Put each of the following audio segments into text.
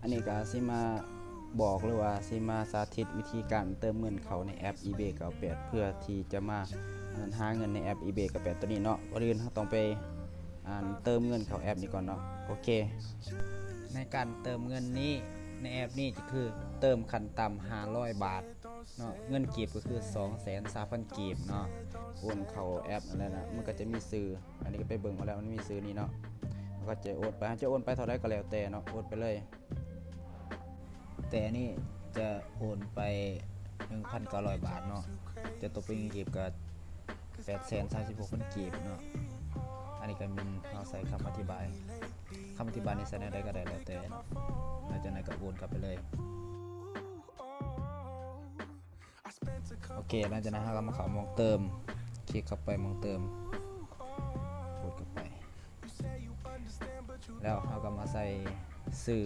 ອັນນີ້ກໍຊິມາບອກ ຫຼືວ່າຊິມາສາທິດວິທີການເຕີມເງິນເຂົ້າໃນແອັບ eBay ເກົ້າແປດ ເພື່ອທີ່ຈະມາຫາເງິນໃນແອັບ eBay ເກົ້າແປດ ຕົວນີ້ເນາະ. ກ່ອນອື່ນເຮົາຕ້ອງໄປ ອັນ ເຕີມເງິນເຂົ້າແອັບນີ້ກ່ອນເນາະ. ໂອເຄ ໃນການເຕີມເງິນນີ້ ໃນແອັບນີ້ຈະຄືເຕີມຂັ້ນຕ່ຳຫ້າຮ້ອຍບາດເນາະ, ເງິນກີບກໍຄືສອງແສນຊາວພັນກີບເນາະ. ໂອນເຂົ້າແອັບນັ້ນແຫຼະນະ, ມັນກໍຈະມີຊື່ ອັນນີ້ກໍໄປເບິ່ງມາແລ້ວ ມັນມີຊື່ນີ້ເນາະ. ເຮົາກໍຈະໂອນໄປ ເຮົາຈະໂອນໄປເທົ່າໃດກໍແລ້ວແຕ່ເນາະ, ໂອນໄປເລີຍ. ແຕ່ອັນນີ້ຈະໂອນໄປໜຶ່ງພັນເກົ້າຮ້ອຍບາດເນາະ, ຈະຕົກເປັນເງິນກີບກໍແປດແສນສາມສິບຫົກພັນກີບເນາະ. ອັນນີ້ກໍແມ່ນເຮົາໃສ່ຄຳອະທິບາຍ, ຄຳອະທິບາຍນີ້ໃສ່ແນວໃດກໍໄດ້ແລ້ວແຕ່ເນາະ. ຫຼັງຈາກນັ້ນກໍໂອນເຂົ້າໄປເລີຍ. ໂອເຄ ຫຼັງຈາກນັ້ນເຮົາກໍມາເຂົ້າໝ່ອງເຕີມ, ຄລິກເຂົ້າໄປໝ່ອງເຕີມ, ກົດເຂົ້າໄປ ແລ້ວເຮົາກໍມາໃສ່ຊື່,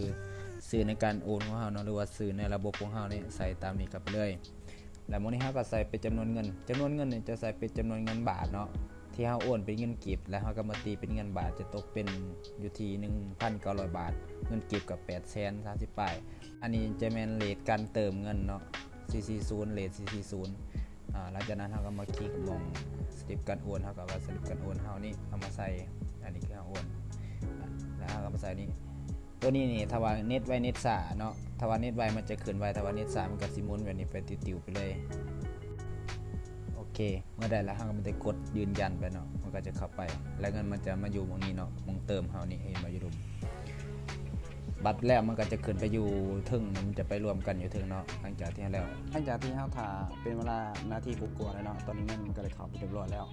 ຊື່ໃນການໂອນຂອງເຮົາເນາະ ຫຼືວ່າຊື່ໃນລະບົບຂອງເຮົານີ້ ໃສ່ຕາມນີ້ເຂົ້າໄປເລີຍ. ແລ້ວໝ່ອງນີ້ເຮົາກໍໃສ່ເປັນຈຳນວນເງິນ, ຈຳນວນເງິນນີ້ຈະໃສ່ເປັນຈຳນວນເງິນບາດເນາະ ທີ່ເຮົາໂອນເປັນເງິນກີບ, ແລ້ວເຮົາກໍມາຕີເປັນເງິນບາດ ຈະຕົກເປັນຢູ່ທີ່ໜຶ່ງພັນເກົ້າຮ້ອຍບາດ, ເງິນກີບກໍແປດແສນສາມສິບປາຍ. ອັນນີ້ຈະແມ່ນເຣດການເຕີມເງິນເນາະ ສີ່ສີ່ສູນ ເຣດສີ່ສີ່ສູນ. ອາ ຫຼັງຈາກນັ້ນເຮົາກໍມາຄລິກໝ່ອງສະລິບການໂອນ, ເຮົາກໍວ່າສະລິບການໂອນເຮົານີ້ເອົາມາໃສ່, ອັນນີ້ຄືເຮົາໂອນ ອາ ແລ້ວເຮົາກໍມາໃສ່ນີ້. ຕົວນີ້ນີ້ ຖ້າວ່າເນັດໄວເນັດຊ້າເນາະ, ຖ້າວ່າເນັດໄວມັນຈະຂຶ້ນໄວ, ຖ້າວ່າເນັດຊ້າມັນກໍຊິໝູນແບບນີ້ໄປຕິວໆໄປເລີຍ. ໂອເຄ ເມື່ອໄດ້ແລ້ວ ເຮົາກໍມີແຕ່ກົດຢືນຢັນໄປເນາະ, ມັນກໍຈະເຂົ້າໄປ ແລ້ວເງິນມັນຈະມາຢູ່ໝ່ອງນີ້ເນາະ, ໝ່ອງເຕີມເຮົານີ້ ເຫັນບໍ່ຢູ່ລຸ່ມ. ບັດແລ້ວມັນກໍຈະຂຶ້ນໄປຢູ່ເທິງ, ມັນຈະໄປລວມກັນຢູ່ເທິງເນາະ. ຫຼັງຈາກທີ່ແລ້ວ ຫຼັງຈາກທີ່ເຮົາຖ້າເປັນເວລານາທີກວ່າໆແລ້ວເນາະ, ຕອນນີ້ເງິນມັນກໍໄດ້ເຂົ້າໄປຮຽບຮ້ອຍແລ້ວ.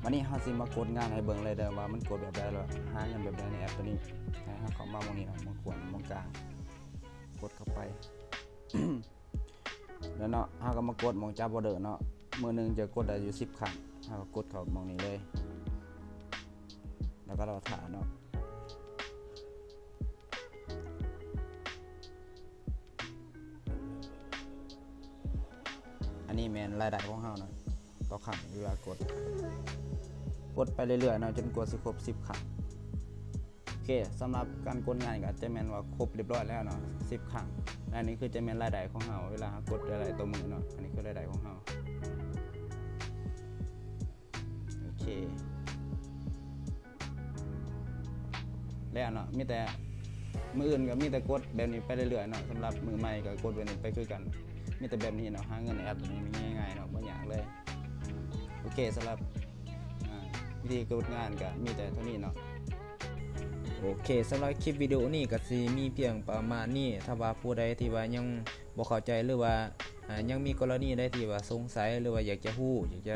ບາດນີ້ເຮົາຊິມາກົດງານໃຫ້ເບິ່ງເລີຍເດີ້ ວ່າມັນກົດແບບໃດ ແລ້ວຫາເງິນແບບໃດໃນແອັບຕົວນີ້. ໃຫ້ເຮົາເຂົ້າມາໝ່ອງນີ້ເນາະ, ໝ່ອງຂວາ ໝ່ອງກາງ, ກົດເຂົ້າໄປ. ແລ້ວເນາະ ເຮົາກໍມາກົດໝ່ອງຈັບອໍເດີເນາະ, ມື້ໜຶ່ງຈະກົດໄດ້ຢູ່ສິບຄັ້ງ, ເຮົາກໍກົດເຂົ້າໝ່ອງນີ້ເລີຍ ແລ້ວກໍລໍຖ້າເນາະ. ອັນນີ້ແມ່ນລາຍໄດ້ຂອງເຮົາເນາະ, ຕໍ່ຄັ້ງເວລາກົດ, ກົດໄປເລື້ອຍໆເນາະ ຈົນກວ່າຊິຄົບສິບຄັ້ງ. ໂອເຄ ສຳລັບການກົດງານກໍຈະແມ່ນວ່າຄົບຮຽບຮ້ອຍແລ້ວເນາະ ສິບຄັ້ງ. ແລະ ອັນນີ້ຄືຈະແມ່ນລາຍໄດ້ຂອງເຮົາ ເວລາເຮົາກົດລາຍໄດ້ຕໍ່ມື້ເນາະ, ອັນນີ້ຄືລາຍໄດ້ຂອງເຮົາ. ໂອເຄ ແລ້ວເນາະ, ມີແຕ່ ມື້ອື່ນກໍມີແຕ່ກົດແບບນີ້ໄປເລື້ອຍໆເນາະ. ສຳລັບມືໃໝ່ກໍກົດແບບນີ້ໄປຄືກັນ, ມີແຕ່ແບບນີ້ເນາະ. ຫາເງິນໃນແອັບນີ້ງ່າຍໆເນາະ, ບໍ່ຍາກເລີຍ. ໂອເຄ ສຳລັບ ອາ ວິທີກົດງານກໍມີແຕ່ເທົ່ານີ້ເນາະ. ໂອເຄ ສຳລັບຄລິບວິດີໂອນີ້ກໍຊິມີພຽງປະມານນີ້. ຖ້າວ່າຜູ້ໃດທີ່ວ່າຍັງບໍ່ເຂົ້າໃຈ ຫຼືວ່າ ອາ ຍັງມີກໍລະນີໃດທີ່ວ່າສົງໄສ ຫຼືວ່າຢາກຈະຮູ້ ຢາກຈະ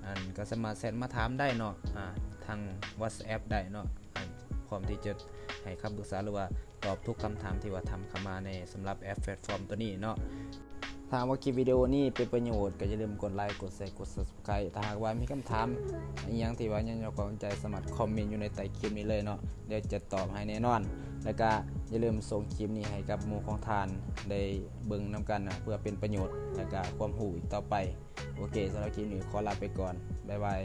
ອັນ ກໍສາມາດແຊັດມາຖາມໄດ້ເນາະ ອາ ທາງ WhatsApp ໄດ້ເນາະ, ອັນ ພ້ອມທີ່ຈະໃຫ້ຄຳປຶກສາ ຫຼືວ່າຕອບທຸກຄຳຖາມທີ່ວ່າຖາມເຂົ້າມາໃນ ສຳລັບແອັບແພລດຟອມຕົວນີ້ເນາະ. ຖ້າຫາກວ່າຄລິບວິດີໂອນີ້ເປັນປະໂຫຍດ ກໍຢ່າລືມກົດໄລ ກົດແຊ ກົດ Subscribe. ຖ້າຫາກວ່າມີຄຳຖາມອີ່ຫຍັງທີ່ວ່າຍັງເຈົ້າຂອງໃຈ ສາມາດຄອມເມັນຢູ່ໃນໃຕ້ຄລິບນີ້ເລີຍເນາະ, ດຽວຈະຕອບໃຫ້ແນ່ນອນ. ແລ້ວກະຢ່າລືມສົ່ງຄລິບນີ້ໃຫ້ກັບໝູ່ຂອງທ່ານໄດ້ເບິ່ງນຳກັນນະ ເພື່ອເປັນປະໂຫຍດ ແລ້ວກະຄວາມຮູ້ອີກຕໍ່ໄປ. ໂອເຄ ສຳລັບຄລິບນີ້ຂໍລາໄປກ່ອນ. ບາຍບາຍ.